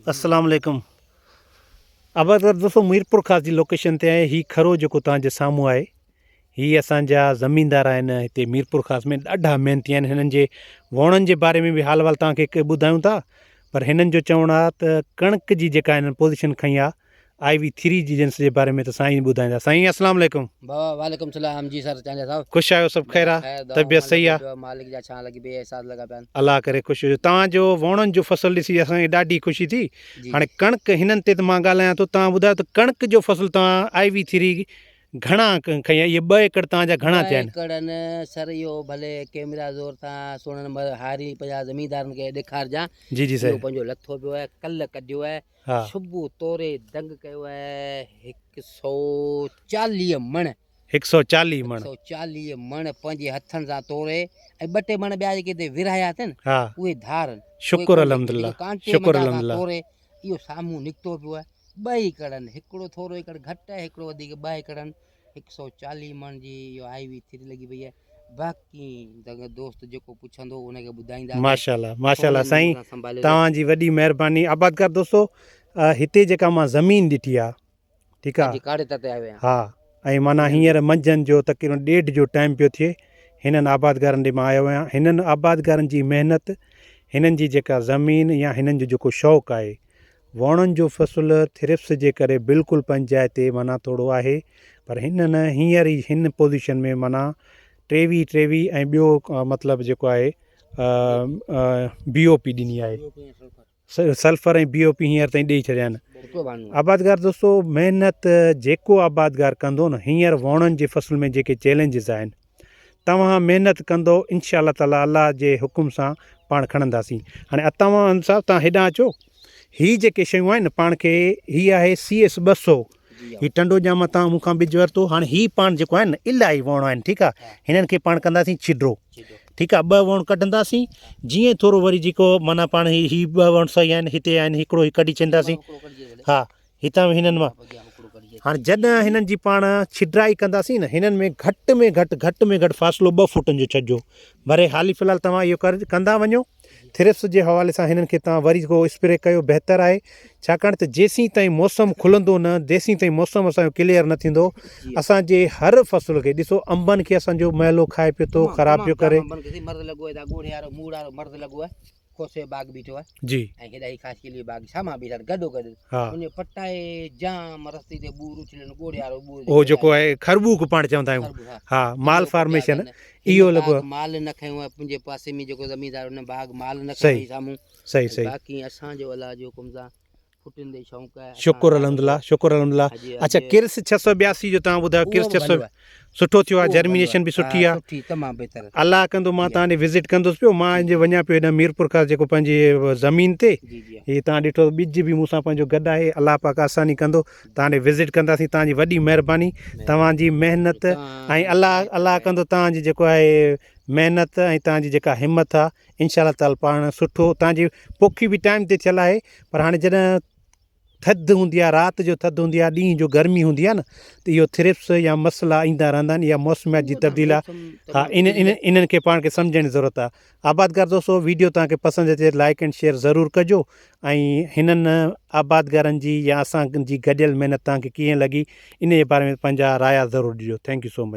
السلام عليڪم آبادگار دوستو ميرپورخاص جي لوڪيشن تي آهي هي کرو جيڪو توهان جي سامهون آهي هي اسان جا زميندار آهن هتي ميرپورخاص ۾ ڏاڍا محنتي آهن هنن جي ووڻن جي باري ۾ به حال احوال توهان کي ٻڌايون ٿا پر هنن جو چوڻ آهي ته ڪڻڪ جي جيڪا هنن پوزيشن کنئي آهي آئي وي ٿري جي جنس جي باري ۾ ته سائين ٻڌائيندا سائين السلام عليڪم. بابا وعليڪم سلام جي سر چانڊيا صاحب. خوش آهيو سڀ خير آ طبيعت صحيح آ. مالڪ جا ڇان لڳي بي احساس لڳا پيا آهن. الله ڪري خوش هجو توهان جو ووڻن جو فصل ڏسي اسان کي ڏاڍي خوشي ٿي هاڻي ڪڻڪ هنن تي ته مان ڳالهايان ٿو توهان ٻڌايو ته ڪڻڪ جو فصل توهان آئي وي ٿري گهڻا کنيا اهي ٻه ايڪڙ توهان جا گهڻا ٿيا آهن. ٻه ايڪڙ آهن سر اهو ڀلي ڪيمرا زور سان سهڻن هاري پنهنجا زميندارن کي ڏيکارجان جي جي سائين اهو پنهنجو لٿو پيو آهي ڪلهه ڪڍيو آهي ها. صبح توري دنگ ڪيو آهي 140 مڻ. 140 مڻ. 140 مڻ پنهنجي هٿن سان توري ۽ ٻه ٽي مڻ ٻيا جيڪي هتي ورهايا اٿن ها. اهي ڌار آهن. شڪر الحمدلله شڪر الحمدلله. توري اهو سامهون نڪتو پيو آهي. ٻه ايڪڙ آهن هڪڙو ٿورو ايڪڙ گهٽ آهي هڪڙو وڌيڪ ٻه ايڪڙ آهن. 140 مڻ جي اهو آئي وي ٿري لڳي پئي آهي باقي دوست جيڪو پڇندو ان کي ٻڌائينداسين. ماشاءالله ماشاءالله سائين توهان جي وڏي مهرباني آبادگار دوستو هتي جيڪا مان زمين ڏٺي آ ٺيڪ آ ها ۽ معنيٰ هينئر منجهند جو تقريبن ڏيڍ جو ٽائيم پيو ٿئي هنن آبادگارن ڏي مان آيو آهيان هنن آبادگارن جي محنت هنن جي جيڪا زمين يا هنن جو جيڪو شوق آهي ووڻن جو فصل ٿرپس جي ڪري بلڪل پنهنجي جاء تي معنيٰ ٿورو آهي پر هنن هينئر ئي هن پوزيشن ۾ معنيٰ ٽيويهه ٽيويهه ۽ ٻيو مطلب جيڪو آهي بي او پي ڏني آهي سلفر ۽ بي او پي هينئر تائين ڏئي ڇڏيا آهن آبادگار دوستو محنت جيڪو آبادگار ڪندو نه هينئر ووڻن جي فصل ۾ جيڪي چئلينجز آهن توهان محنت ڪندو انشاء الله تعالي الله جي حڪم سان پاڻ کڻنداسين هاڻي اتان صاحب توهان هيڏانهن اچو هي جيڪي شيون آهن پاڻ کي هي آهي سي ايس 200 هي ٽنڊو ڄام تان مون کان ٻج ورتو هاڻي هي پاڻ جيڪو آهي نه الاهي وڻ آهن ٺيڪ آهي هنن کي پاڻ ڪنداسين ڇڊرو ٺيڪ آهي ٻه وڻ ڪڍنداسين جيئن ٿورو وري جيڪو معنيٰ پاڻ هي هي ٻه وڻ صحيح آهن هتي آهن هڪڙو هي ڪڍي ڇڏنداسين ها هتان به هنن مان هاڻي جڏهن هنن جي پاڻ ڇڊرائي ڪنداسين نه هنن ۾ گهٽ ۾ گهٽ گهٽ ۾ گهٽ فاصلو ٻه فوٽن جو ڇڏجو ڀري حالي في الحال توهان اهو ڪر ڪندا وڃو ٿرپس جي حوالي سان هنن کي توهان وري ڪو اسپري ڪيو بهتر آهي ڇاڪاڻ ته جيسين تائين موسم کلندو نه تيسين تائين موسم اسان جو ڪليئر نه ٿيندو اسان جي هر فصل کي ڏسو انبن کي اسان جو محلو کائي پيو ٿو خراب پيو ڪري کوسي جو باغ بيٺو آهي جي ۽ هيڏا هي خاصخيلي جو باغ سامهان بيٺا آهن گڏو گڏ ها ان جو پٽائي جام رستي تي ٻور اڇلين ڳوڙهيارو ٻور اهو جيڪو آهي خربوڪ پاڻ چوندا آهيون خربو ها ها مال اهو پٽيا فارميشن اٿن هن اهو لڳو باغ مال نه کنيو آهي پنهنجي پاسي ۾ جيڪو زميندار ان باغ مال نه کنيو صحيح آهي سامهون صحيح ۽ صحيح باقي اسان جو الله جي حڪم سان ڦٽين تي شوق آهي اسان شڪر الله الحمدلله ڪندو شڪر الحمدلله اڄ اڇا اڄ ڪرس 682 جو توهان ٻڌايو اهو ڪرس به 600 ڀلو آهي سٺو ٿيو آهي اهو به ڀلو جرمينيشن آهي به سٺي ها آهي سٺي تمام بهتر الله ڪندو مان جي توهان ڏي وزٽ ڪندس پيو مان جي جي وڃان پيو هيڏانهن ميرپورخاص جيڪو پنهنجي زمين تي جي جي هي توهان ڏٺو ٻج به مون سان پنهنجو گڏ آهي الله پاڪ آساني ڪندو توهان ڏي وزٽ ڪنداسين توهان جي وڏي مهرباني توهان جي محنت ۽ الله الله ڪندو توهان جي جيڪو آهي محنت ۽ توهان جي جيڪا همت آهي انشاء الله تعالي پاڻ سٺو توهان جي پوکي به ٽائيم تي ٿيل آهي پر هاڻي جڏهن ٿڌ هوندي آهي رات جو ٿڌ هوندي آهي ڏينهن جو گرمي هوندي آهي نه ته اهو ٿرپس يا مسئلا ايندا رهندا آهن يا موسميات جي تبديل آهي ها ان ان انهن کي پاڻ کي سمجهڻ جي ضرورت آهي آبادگار دوستو ويڊيو توهان کي پسند اچي لائڪ اينڊ شيئر ضرور ڪجو ۽ هنن آبادگارن جي يا اسان جي گڏيل محنت توهان کي ڪيئن لڳي ان جي باري ۾ پنهنجا رايا ضرور ڏجو thank you so much.